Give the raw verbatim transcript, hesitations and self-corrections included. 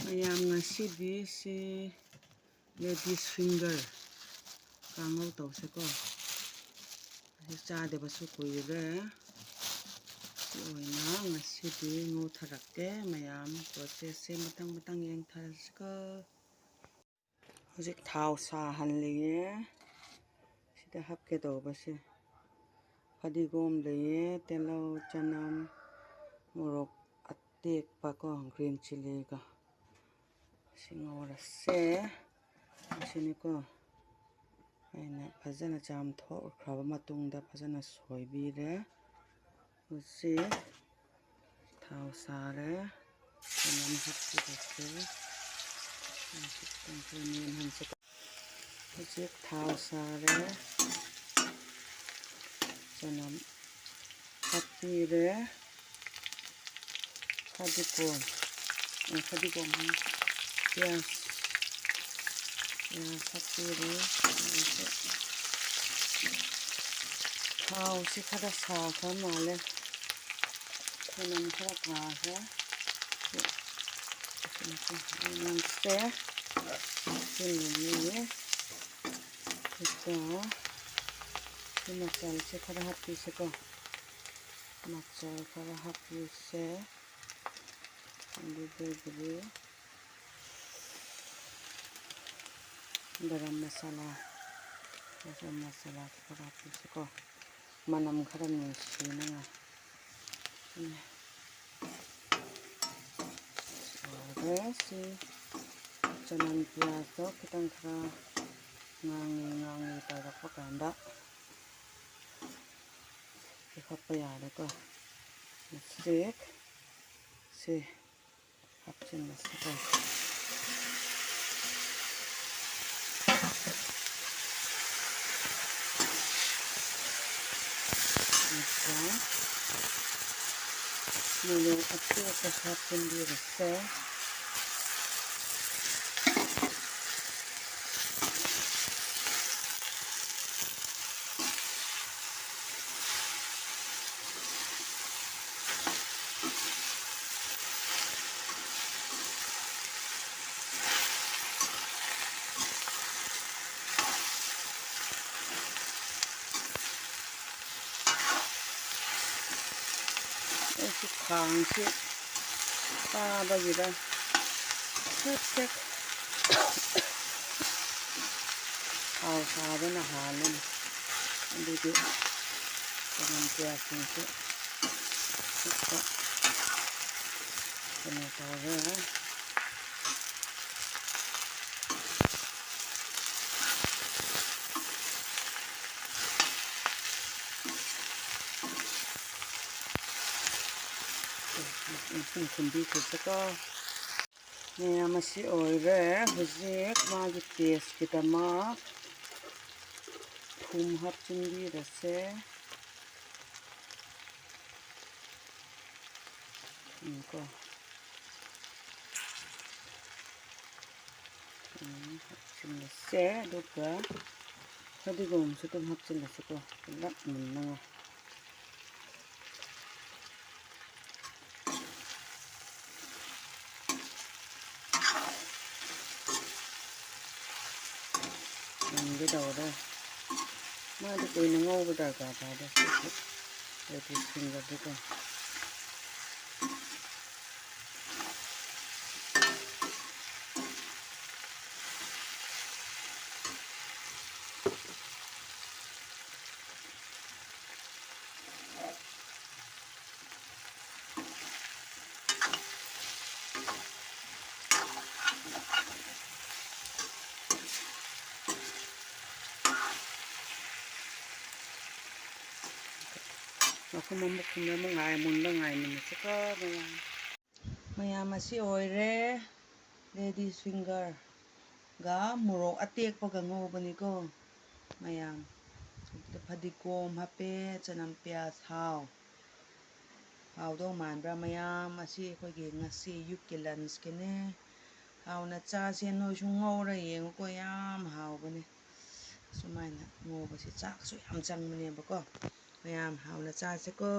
ꯃꯌꯥꯝ, ꯉꯁꯤꯗꯤ ꯁꯤ ladies finger ꯀꯥꯡꯉꯧ ꯇꯧꯁꯦꯀꯣ꯫ ꯑꯁꯤ ꯆꯥꯗꯕꯁꯨ ꯀꯨꯏꯔꯦ꯫ ꯁꯤ ꯑꯣꯏꯅ ꯉꯁꯤꯗꯤ ꯉꯧꯊꯔꯛꯀꯦ ꯃꯌꯥꯝ꯫ ꯄ꯭ꯔꯣꯁꯦꯁꯁꯦ ꯃꯊꯪ ꯃꯊꯪ ꯌꯦꯡꯊꯔꯁꯤꯀꯣ꯫ ꯍꯧꯖꯤꯛ ꯊꯥꯎ ꯁꯥꯍꯜꯂꯤꯌꯦ꯫ ꯁꯤꯗ ꯍꯥꯞꯀꯦ ꯇꯧꯕꯁꯦ ꯐꯗꯤꯒꯣꯝ ꯂꯩꯌꯦ, ꯇꯤꯜꯍꯧ, ꯆꯅꯝ, ꯃꯣꯔꯣꯛ ꯑꯇꯦꯛꯄ ꯀꯣ, green chilliꯒ꯫ ꯁꯤ ꯉꯧꯔꯁꯦ꯫ ꯑꯁꯤꯅꯤꯀꯣ꯫ ꯑꯩꯅ ꯐꯖꯅ ꯆꯥꯝꯊꯣꯛꯈ꯭ꯔꯕ ꯃꯇꯨꯡꯗ ꯐꯖꯅ ꯁꯣꯏꯕꯤꯔꯦ꯫ ꯍꯧꯖꯤꯛ ꯊꯥꯎ ꯁꯥꯔꯦ꯫ ꯆꯅꯝ ꯍꯥꯞꯆꯤꯜꯂꯁꯦ꯫ ꯈꯤꯇꯪ ꯈꯔ ꯅꯦꯝꯍꯟꯁꯦ꯫ ꯍꯧꯖꯤꯛ ꯊꯥꯎ ꯁꯥꯔꯦ꯫ ꯆꯅꯝ ꯍꯥꯞꯄꯤꯔꯦ꯫ ꯐꯗꯤꯒꯣꯝ, ꯑ, ꯐꯗꯤꯒꯣꯝ ꯍꯥꯏ, ꯄꯤꯌꯥꯁ, ꯄꯤꯌꯥꯁ ꯍꯥꯞꯄꯤꯔꯦ꯫ ꯑꯗꯨꯒ ꯊꯥꯎꯁꯤ ꯈꯔ ꯁꯥꯈ꯭ꯔ ꯃꯥꯜꯂꯦ꯫ ꯆꯅꯝ ꯈꯔ ꯀꯥꯈ꯭ꯔꯦ꯫ ꯁꯤ, ꯁꯤ, ꯁꯤ, ꯁꯤ, ꯁꯤ, ꯁꯤ, ꯑꯗꯨꯒ ꯁꯤ ꯃꯆꯜꯁꯦ ꯈꯔ ꯍꯥꯞꯄꯤꯁꯦꯀꯣ꯫ ꯃꯆꯜ ꯈꯔ ꯍꯥꯞꯄꯤꯁꯦ꯫ ꯑꯗꯨꯗꯒꯤꯗꯤ ꯒꯔꯝ ꯃꯁꯥꯂꯥ, ꯒꯔꯝ ꯃꯁꯥꯂꯥꯁꯦ ꯈꯔ ꯍꯥꯞꯄꯤꯁꯦꯀꯣ꯫ ꯃꯅꯝ ꯈꯔ ꯅꯨꯡꯁꯤꯅꯉꯥꯏ꯫ ꯎꯝ꯫ ꯂꯣꯏꯔꯦ꯫ ꯁꯤ ꯆꯅꯝ ꯄꯤꯌꯥꯁꯇꯣ ꯈꯤꯇꯪ ꯈꯔ ꯉꯥꯡꯂꯤ ꯉꯥꯡꯂꯤ ꯇꯧꯔꯛꯄ ꯀꯥꯟꯗ ꯄꯤꯈꯠꯄ ꯌꯥꯔꯦꯀꯣ꯫ ꯃꯆꯦꯠ ꯁꯤ ꯍꯥꯞꯆꯤꯜꯂꯁꯤꯀꯣ꯫ ꯑꯗꯨꯒ ꯃꯣꯔꯣꯛ ꯑꯇꯦꯛꯄꯁꯨ ꯍꯥꯞꯆꯤꯟꯕꯤꯔꯁꯦ꯫ ꯀꯥꯡꯁꯤ ꯀꯥꯕꯒꯤꯔ ꯁꯦꯛ ꯁꯦꯛ ꯊꯥꯎ ꯁꯥꯕꯅ ꯍꯥꯜꯂꯦ꯫ ꯑꯗꯨꯒꯤ ꯆꯅꯝ ꯄꯤꯌꯥꯖꯁꯤꯡꯁꯦ ꯈꯨꯠꯇ ꯀꯩꯅꯣ ꯇꯧꯔꯦ꯫ ꯃꯁꯤꯡ ꯈꯨꯝꯕꯤꯈ꯭ꯔꯁꯤꯀꯣ꯫ ꯃꯌꯥꯝ ꯑꯁꯤ ꯑꯣꯏꯔꯦ꯫ ꯍꯧꯖꯤꯛ ꯃꯥꯒꯤ ꯇꯦꯁꯀꯤꯗꯃꯛ ꯊꯨꯝ ꯍꯥꯞꯆꯤꯟꯕꯤꯔꯁꯦ꯫ ꯎꯝ, ꯀꯣ꯫ ꯎꯝ, ꯍꯥꯞꯆꯤꯜꯂꯁꯦ꯫ ꯑꯗꯨꯒ ꯐꯗꯤꯒꯣꯝꯁꯨ ꯑꯗꯨꯝ ꯍꯥꯞꯆꯤꯜꯂꯁꯤꯀꯣ, ꯄꯨꯂꯞ ꯃꯨꯟꯅꯉꯥꯏ꯫ ꯃꯨꯟꯒꯦ ꯇꯧꯔꯦ꯫ ꯃꯥꯗꯤ ꯀꯨꯏꯅ ꯉꯧꯕ ꯗꯔꯀꯥꯔ ꯇꯥꯗꯦ꯫ ꯁꯤꯁꯨ ꯂꯦꯗꯤꯁ ꯐꯤꯡꯒꯔꯗꯤꯀꯣ꯫ ꯃꯈꯨꯝ ꯑꯃꯨꯛ ꯈꯨꯝꯂꯒ ꯉꯥꯏ-, ꯃꯨꯟꯕ ꯉꯥꯏꯃꯤꯟꯅꯁꯤꯀꯣ ꯃꯌꯥꯝ꯫ ꯃꯌꯥꯝ ꯑꯁꯤ ꯑꯣꯏꯔꯦ ꯂꯦꯗꯤꯁ ꯐꯤꯡꯒꯔꯒ ꯃꯣꯔꯣꯛ ꯑꯇꯦꯛꯄꯒ ꯉꯧꯕꯅꯤꯀꯣ ꯃꯌꯥꯝ꯫ ꯐꯗꯤꯒꯣꯝ ꯍꯥꯞꯄꯦ, ꯆꯅꯝ, ꯄꯤꯌꯥꯁ, ꯊꯥꯎ꯫ ꯍꯥꯎꯗꯧ ꯃꯥꯟꯕ꯭ꯔꯥ ꯃꯌꯥꯝ? ꯑꯁꯤ ꯑꯩꯈꯣꯏꯒꯤ ꯉꯁꯤ ꯑꯌꯨꯛꯀꯤ ꯂꯟꯁꯀꯤꯅꯦ꯫ ꯍꯥꯎꯅ ꯆꯥꯁꯦ, ꯅꯣꯏꯁꯨ ꯉꯧꯔ ꯌꯦꯡꯉꯨꯀꯣ, ꯌꯥꯝ ꯍꯥꯎꯕꯅꯦ꯫ ꯁꯨꯃꯥꯏꯅ ꯉꯧꯕꯁꯦ ꯆꯥꯛꯁꯨ ꯌꯥꯝ ꯆꯪꯕꯅꯦꯕꯀꯣ꯫ ꯃꯌꯥꯝ ꯍꯥꯎꯅ ꯆꯥꯁꯦꯀꯣ꯫